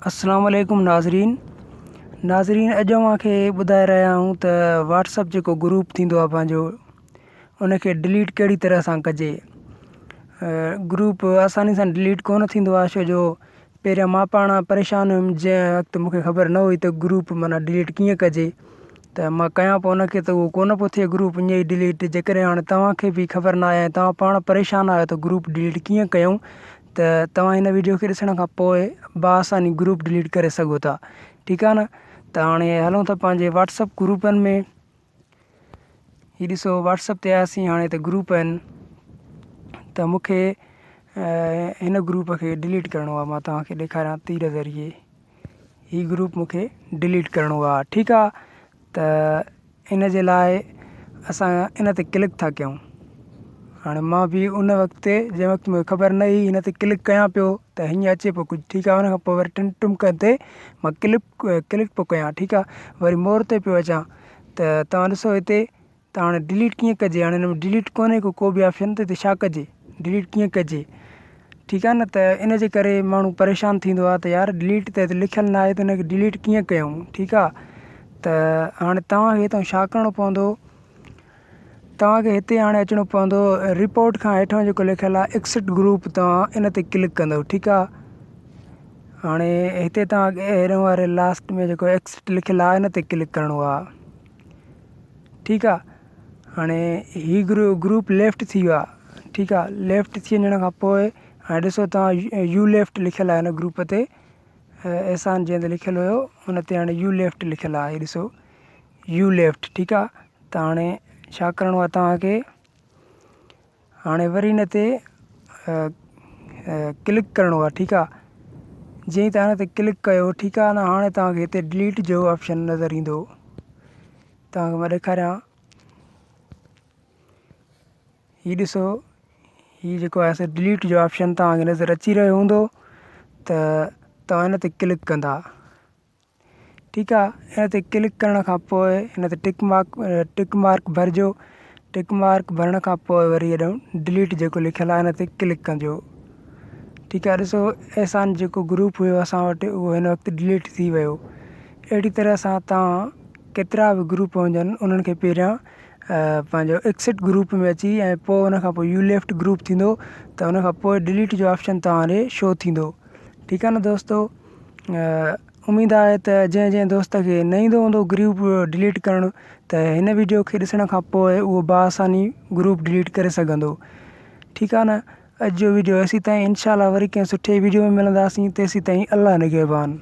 السلام عليڪم ناظرين ناظرين اڄ اوهان کي ٻڌائي رهيا آهيون ته واٽس اپ جيڪو گروپ ٿيندو آهي پنهنجو ان کي ڊليٽ ڪهڙي طرح سان ڪجي گروپ آساني سان ڊليٽ ڪونه ٿيندو آهي ڇو جو پهريان مان پاڻ پريشان هيم جنهن وقت مونکي خبر نه هئي ته گروپ معنيٰ ڊليٽ ڪيئن ڪجي ته مان ڪيان پيو ان کي ته اهو ڪونه پيو ٿئي گروپ ائين ئي ڊليٽ جيڪڏهن هاڻي توهان کي به خبر نه آهي ۽ توهان پاڻ پريشان آهيو ته گروپ ڊليٽ ڪيئن ڪيون ته توهان هن ويڊيو کي ڏسڻ کان پوء باآساني گروپ ڊليٽ ڪري سگهو ٿا ٺيڪ آهي نه ته هاڻي هلون ٿا پنهنجي واٽس اپ گروپن ۾ هي ڏسو واٽس اپ تي آياسين هاڻي ته گروپ آهن ته مونکي هن گروپ کي ڊليٽ ڪرڻو آهي مان توهان کي ڏيکاريان تير ذريعي هي گروپ مونکي ڊليٽ ڪرڻو آهي ٺيڪ آهي ته ان جي لاء اسان ان تي ڪلڪ ٿا ڪيون هاڻي مان به ان وقت جنهن وقت مونکي خبر نه هئي هن تي ڪلڪ ڪيان پيو ته هيئن اچي پيو ڪجهه ٺيڪ آهي ان کان پوء وري ٽن ٽمڪن تي مان ڪلڪ ڪلڪ پيو ڪيان ٺيڪ آهي وري مور تي پيو اچان ته توهان ڏسو هتي ته هاڻي ڊليٽ ڪيئن ڪجي هاڻي هن ۾ ڊليٽ ڪونهي ڪو ڪو به آپشن ته هتي ڇا ڪجي ڊليٽ ڪيئن ڪجي ٺيڪ آهي نه ته ان جي ڪري ماڻهو پريشان ٿيندو آهي ته يار ڊليٽ ته هتي لکيل نه آهي ته ان کي ڊليٽ ڪيئن ڪيون ٺيڪ آهي ته هاڻي توهان کي هتان ڇا ڪرڻو پوندو توهان کي هتي هاڻي اچڻو پوندو رپورٽ کان هيٺان جيڪو لکيل آهي ايڪسٽ گروپ توهان ان تي ڪلڪ ڪندو ٺيڪ آهي هاڻي هتي توهان کي ايرو واري لاسٽ ۾ جيڪو ايڪسٽ لکيل آهي ان تي ڪلڪ ڪرڻو آهي ٺيڪ آهي هاڻي هي گروپ ليفٽ ٿي ويو آهي ٺيڪ آهي ليفٽ ٿي وڃڻ کان پوء هاڻي ڏسو توهان يو ليفٽ لکيل آهي هن گروپ تي احسان جنهن تي لکيل هيو ان تي هاڻي يو ليفٽ لکيل آهي ڏسو يو ليفٽ ٺيڪ آهي ته هاڻي ڇا ڪرڻو آهي توهانکي هاڻي وري ان تي ڪلڪ ڪرڻو آهي ٺيڪ آهي جيئن توهان ان تي ڪلڪ ڪيو ٺيڪ آهي نه هاڻي توهانکي هتي ڊليٽ جو آپشن نظر ايندو توهان کي مان ڏيکاريان هي ڏسو هي جيڪو آهي سو ڊليٽ جو آپشن توهان کي نظر اچي رهيو هوندو ته توهان هن تي ڪلڪ ڪندا ٺيڪ آهي هن تي ڪلڪ ڪرڻ کان پوء هن تي ٽڪ مارڪ ٽڪ مارڪ ڀرجو ٽڪ مارڪ ڀرڻ کان پوء وري هيڏانهن ڊليٽ جيڪو لکيل آهي هن تي ڪلڪ ڪجو ٺيڪ آهي ڏسو احسان جيڪو گروپ هيو اسان وٽ اهو هن وقت ڊليٽ ٿي ويو اهڙي طرح سان توهان ڪيترا به گروپ هجن انهن کي پهريان پنهنجو ايڪسٽ گروپ ۾ اچي ۽ پوء ان کان پوء يو ليفٽ گروپ ٿيندو ته ان کان پوء ڊليٽ جو آپشن توهان ڏي شو ٿيندو ٺيڪ آهي نه دوستو اميد آهي ته جنهن جنهن دوست کي نه ايندو هوندو گروپ ڊليٽ ڪرڻ ته هن ويڊيو کي ڏسڻ کان پوء اهو باآساني گروپ ڊليٽ ڪري سگهندو ٺيڪ آهي نه اڄ جو ويڊيو ايسي تائين انشاء الله وري ڪنهن سٺي ويڊيو ۾ ملنداسين تيسي تائين الله نگهبان.